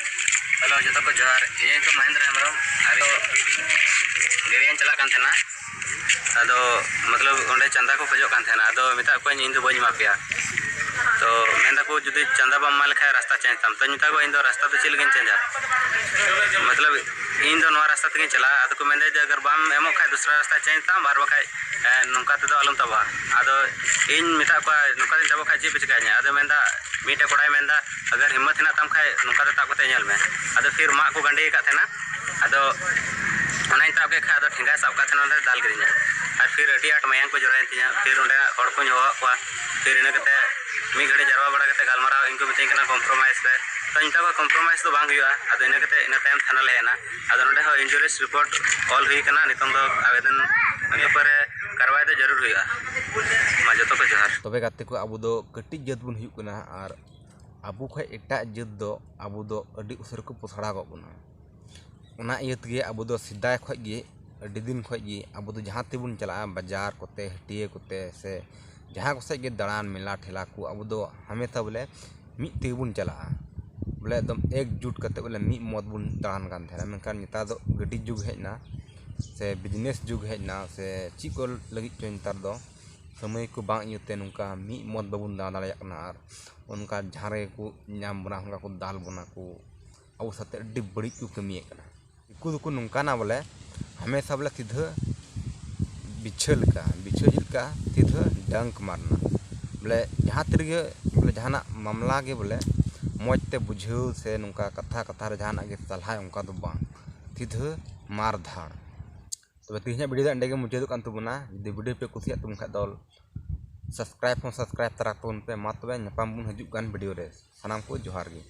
ᱦᱮᱞᱳ, ᱡᱚᱛᱚ ᱠᱚ ᱡᱚᱦᱟᱨ᱾ ᱤᱧ ᱧᱩᱛᱩᱢ ᱢᱚᱦᱮᱱᱫᱨᱚ ᱦᱮᱢᱵᱨᱚᱢ᱾ ᱟᱨ ᱤᱧ ᱜᱟᱹᱰᱤᱭᱟᱹᱧ ᱪᱟᱞᱟᱜ ᱠᱟᱱ ᱛᱟᱦᱮᱱᱟ᱾ ᱟᱫᱚ, ᱢᱚᱛᱞᱚᱵ, ᱚᱸᱰᱮ ᱪᱟᱸᱫᱟ ᱠᱚ ᱠᱷᱚᱡᱚᱜ ᱠᱟᱱ ᱛᱟᱦᱮᱱᱟ᱾ ᱟᱫᱚ ᱢᱮᱛᱟᱜ ᱠᱚᱣᱟᱧ, "ᱤᱧ ᱫᱚ ᱵᱟᱹᱧ ᱮᱢᱟ ᱯᱮᱭᱟ᱾" ᱛᱚ ᱢᱮᱱ ᱫᱟᱠᱚ, "ᱡᱩᱫᱤ ᱪᱟᱸᱫᱟ ᱵᱟᱢ ᱮᱢᱟ ᱞᱮᱠᱷᱟᱡ ᱨᱟᱥᱛᱟ ᱪᱮᱧᱡᱽ ᱛᱟᱢ᱾" ᱛᱚᱧ ᱢᱮᱛᱟ ᱠᱚᱣᱟ, "ᱤᱧ ᱫᱚ ᱨᱟᱥᱛᱟ ᱫᱚ ᱪᱮᱫ ᱞᱟᱹᱜᱤᱫ ᱤᱧ ᱪᱮᱧᱡᱟ? ᱢᱚᱛᱞᱚᱵ, ᱤᱧ ᱫᱚ ᱱᱚᱣᱟ ᱨᱟᱥᱛᱟ ᱛᱮᱜᱤᱧ ᱪᱟᱞᱟᱜᱼᱟ᱾" ᱟᱫᱚ ᱠᱚ ᱢᱮᱱᱫᱟ, "ᱡᱮ ᱟᱜᱟᱨ ᱵᱟᱢ ᱮᱢᱚᱜ ᱠᱷᱟᱡ, ᱫᱩᱥᱨᱟ ᱨᱟᱥᱛᱟ ᱪᱮᱧᱡᱽ ᱛᱟᱢ, ᱟᱨ ᱵᱟᱠᱷᱟᱡ, ᱮ, ᱱᱚᱝᱠᱟ ᱛᱮᱫᱚ ᱟᱞᱚᱢ ᱛᱟᱵᱚᱜᱼᱟ᱾" ᱟᱫᱚ ᱤᱧ ᱢᱮᱛᱟᱜ ᱠᱚᱣᱟ, "ᱱᱚᱝᱠᱟ ᱛᱮᱧ ᱛᱟᱵᱚᱜ ᱠᱷᱟᱡ ᱪᱮᱫ ᱯᱮ ᱪᱤᱠᱟᱹᱧᱟ?" ᱟᱫᱚ ᱢᱮᱱᱫᱟ, ᱢᱤᱫᱴᱮᱡ ᱠᱚᱲᱟᱭ ᱢᱮᱱᱫᱟ, "ᱟᱜᱟᱨ ᱦᱤᱢᱢᱚᱛ ᱦᱮᱱᱟᱜ ᱛᱟᱢ ᱠᱷᱟᱡ, ᱱᱚᱝᱠᱟ ᱛᱮ ᱛᱟᱵ ᱠᱟᱛᱮ ᱧᱮᱞ ᱢᱮ᱾" ᱟᱫᱚ ᱯᱷᱤᱨ ᱢᱟᱜ ᱠᱚ ᱜᱟᱸᱰᱮ ᱟᱠᱟᱫ ᱛᱟᱦᱮᱱᱟ᱾ ᱟᱫᱚ ᱚᱱᱟᱧ ᱛᱟᱵ ᱠᱮᱫ ᱠᱷᱟᱡ, ᱟᱫᱚ ᱴᱷᱮᱸᱜᱟᱭ ᱥᱟᱵ ᱠᱟᱜ ᱛᱟᱦᱮᱱᱟ, ᱚᱸᱰᱮ ᱫᱟᱞ ᱠᱤᱫᱤᱧᱟ᱾ ᱟᱨ ᱯᱷᱤᱨ ᱟᱹᱰᱤ ᱟᱸᱴ ᱢᱟᱭᱟᱝ ᱠᱚ ᱡᱚᱨᱚᱭᱮᱱ ᱛᱤᱧᱟ᱾ ᱯᱷᱤᱨ ᱚᱸᱰᱮ ᱦᱚᱲ ᱠᱚᱧ ᱦᱚᱦᱚᱣᱟᱫ ᱠᱚᱣᱟ᱾ ᱯᱷᱤᱨ ᱤᱱᱟᱹ ᱠᱟᱛᱮ ᱢᱤᱫ ᱜᱷᱟᱹᱲᱤ ᱡᱟᱨᱣᱟ ᱵᱟᱲᱟ ᱠᱟᱛᱮ ᱜᱟᱞᱢᱟᱨᱟᱣ, ᱤᱧ ᱠᱚ ᱢᱤᱛᱟᱹᱧ ᱠᱟᱱᱟ, "ᱠᱚᱢᱯᱨᱳᱢᱟᱭᱤᱡᱽ ᱯᱮ᱾" ᱛᱚ ᱤᱧ ᱢᱮᱛᱟ ᱠᱚᱣᱟ, "ᱠᱚᱢᱯᱨᱳᱢᱟᱭᱤᱡᱽ ᱫᱚ ᱵᱟᱝ ᱦᱩᱭᱩᱜᱼᱟ᱾" ᱟᱫᱚ ᱤᱱᱟᱹ ᱠᱟᱛᱮ ᱤᱱᱟᱹ ᱛᱟᱭᱚᱢ ᱛᱷᱟᱱᱟ ᱞᱮ ᱦᱮᱡ ᱮᱱᱟ᱾ ᱟᱫᱚ ᱱᱚᱸᱰᱮ ᱦᱚᱸ injuries report ᱚᱞ ᱦᱩᱭ ᱠᱟᱱᱟ᱾ ᱱᱤᱛᱚᱝ ᱫᱚ ᱟᱵᱮᱫᱚᱱ ᱵᱮᱯᱟᱨ ᱨᱮ ᱠᱟᱨᱣᱟᱭ ᱫᱚ ᱡᱟᱹᱨᱩᱲ ᱦᱩᱭᱩᱜᱼᱟ᱾ ᱢᱟ ᱡᱚᱛᱚ ᱠᱚ ᱡᱚᱦᱟᱨ᱾ ᱛᱚᱵᱮ ᱜᱟᱛᱮ ᱠᱚ, ᱟᱵᱚ ᱫᱚ ᱠᱟᱹᱴᱤᱡ ᱡᱟᱹᱛ ᱵᱚᱱ ᱦᱩᱭᱩᱜ ᱠᱟᱱᱟ, ᱟᱨ ᱟᱵᱚ ᱠᱷᱚᱡ ᱮᱴᱟᱜ ᱡᱟᱹᱛ ᱫᱚ ᱟᱵᱚ ᱫᱚ ᱟᱹᱰᱤ ᱩᱥᱟᱹᱨᱟ ᱠᱚ ᱯᱚᱥᱲᱟ ᱜᱚᱫ ᱵᱚᱱᱟ᱾ ᱚᱱᱟ ᱤᱭᱟᱹ ᱛᱮᱜᱮ ᱟᱵᱚ ᱫᱚ ᱥᱮᱫᱟᱭ ᱠᱷᱚᱡ ᱜᱮ, ᱟᱹᱰᱤ ᱫᱤᱱ ᱠᱷᱚᱡ ᱜᱮ ᱟᱵᱚ ᱫᱚ ᱡᱟᱦᱟᱸ ᱛᱮᱵᱚᱱ ᱪᱟᱞᱟᱜᱼᱟ, ᱵᱟᱡᱟᱨ ᱠᱚᱛᱮ, ᱦᱟᱹᱴᱤᱭᱟᱹ ᱠᱚᱛᱮ, ᱥᱮ ᱡᱟᱦᱟᱸ ᱠᱚᱥᱮᱫ ᱜᱮ ᱫᱟᱬᱟᱱ, ᱢᱮᱞᱟ ᱴᱷᱮᱞᱟ ᱠᱚ, ᱟᱵᱚ ᱫᱚ ᱦᱟᱢᱮᱥᱟ ᱵᱚᱞᱮ ᱢᱤᱫ ᱛᱮᱜᱮ ᱵᱚᱱ ᱪᱟᱞᱟᱜᱼᱟ᱾ ᱵᱚᱞᱮ ᱮᱠᱫᱚᱢ ᱮᱠᱡᱩᱴ ᱠᱟᱛᱮ ᱵᱚᱞᱮ ᱢᱤᱫ ᱢᱚᱛ ᱵᱚᱱ ᱫᱟᱬᱟᱱ ᱠᱟᱱ ᱛᱟᱦᱮᱱᱟ᱾ ᱢᱮᱱᱠᱷᱟᱱ ᱱᱮᱛᱟᱨ ᱫᱚ ᱜᱟᱹᱰᱤ ᱡᱩᱜᱽ ᱦᱮᱡ ᱮᱱᱟ, ᱥᱮ ᱵᱤᱡᱽᱱᱮᱥ ᱡᱩᱜᱽ ᱦᱮᱡ ᱮᱱᱟ, ᱥᱮ ᱪᱮᱫ ᱠᱚ ᱞᱟᱹᱜᱤᱫ ᱪᱚ ᱱᱮᱛᱟᱨ ᱫᱚ ᱥᱚᱢᱚᱭ ᱠᱚ ᱵᱟᱝ ᱤᱭᱟᱹᱛᱮ ᱱᱚᱝᱠᱟ ᱢᱤᱫ ᱢᱚᱛ ᱵᱟᱵᱚᱱ ᱫᱟᱬᱟ ᱫᱟᱲᱮᱭᱟᱜ ᱠᱟᱱᱟ᱾ ᱟᱨ ᱚᱱᱠᱟ ᱡᱟᱦᱟᱸ ᱨᱮᱜᱮ ᱠᱚ ᱧᱟᱢ ᱵᱚᱱᱟ, ᱚᱱᱠᱟ ᱠᱚ ᱫᱟᱞ ᱵᱚᱱᱟ ᱠᱚ, ᱟᱵᱚ ᱥᱟᱛᱮ ᱟᱹᱰᱤ ᱵᱟᱹᱲᱤᱡ ᱠᱚ ᱠᱟᱹᱢᱤᱭᱮᱫ ᱠᱟᱱᱟ᱾ ᱫᱤᱠᱩ ᱫᱚᱠᱚ ᱱᱚᱝᱠᱟᱱᱟ ᱵᱚᱞᱮ, ᱦᱟᱢᱮᱥᱟ ᱵᱚᱞᱮ ᱥᱤᱫᱷᱟᱹ ᱵᱤᱪᱷᱟᱹ ᱞᱮᱠᱟ, ᱵᱤᱪᱷᱟᱹ ᱪᱮᱫ ᱞᱮᱠᱟ, ᱥᱤᱫᱷᱟᱹ ᱰᱟᱝᱠ ᱢᱟᱨᱱᱟ᱾ ᱵᱚᱞᱮ ᱡᱟᱦᱟᱸ ᱛᱤ ᱨᱮᱜᱮ ᱵᱚᱞᱮ ᱡᱟᱦᱟᱱᱟᱜ ᱢᱟᱢᱞᱟ ᱜᱮ ᱵᱚᱞᱮ ᱢᱚᱡᱽ ᱛᱮ ᱵᱩᱡᱷᱟᱹᱣ ᱥᱮ ᱱᱚᱝᱠᱟ ᱠᱟᱛᱷᱟ ᱠᱟᱛᱷᱟ ᱨᱮ ᱡᱟᱦᱟᱱᱟᱜ ᱜᱮ ᱥᱟᱞᱦᱟᱭ, ᱚᱱᱠᱟ ᱫᱚ ᱵᱟᱝ, ᱥᱤᱫᱷᱟᱹ ᱢᱟᱨ ᱫᱷᱟᱲ᱾ ᱛᱚᱵᱮ ᱛᱮᱦᱮᱧᱟᱜ ᱵᱷᱤᱰᱤᱭᱳ ᱫᱚ ᱮᱸᱰᱮ ᱜᱮ ᱢᱩᱪᱟᱹᱫᱚᱜ ᱠᱟᱱ ᱛᱟᱵᱚᱱᱟ᱾ ᱡᱩᱫᱤ ᱵᱷᱤᱰᱤᱭᱳ ᱯᱮ ᱠᱩᱥᱤᱭᱟᱜ ᱛᱟᱵᱚᱱ ᱠᱷᱟᱡ ᱫᱚ ᱥᱟᱵᱥᱠᱨᱟᱭᱤᱵ ᱦᱚᱸ ᱥᱟᱵᱥᱠᱨᱟᱭᱤᱵ ᱛᱟᱨᱟ ᱛᱟᱵᱚᱱ ᱯᱮ᱾ ᱢᱟ ᱛᱚᱵᱮ ᱧᱟᱯᱟᱢ ᱵᱚᱱ ᱦᱤᱡᱩᱜ ᱠᱟᱱ ᱵᱷᱤᱰᱤᱭᱳ ᱨᱮ᱾ ᱥᱟᱱᱟᱢ ᱠᱚ ᱡᱚᱦᱟᱨ ᱜᱮ᱾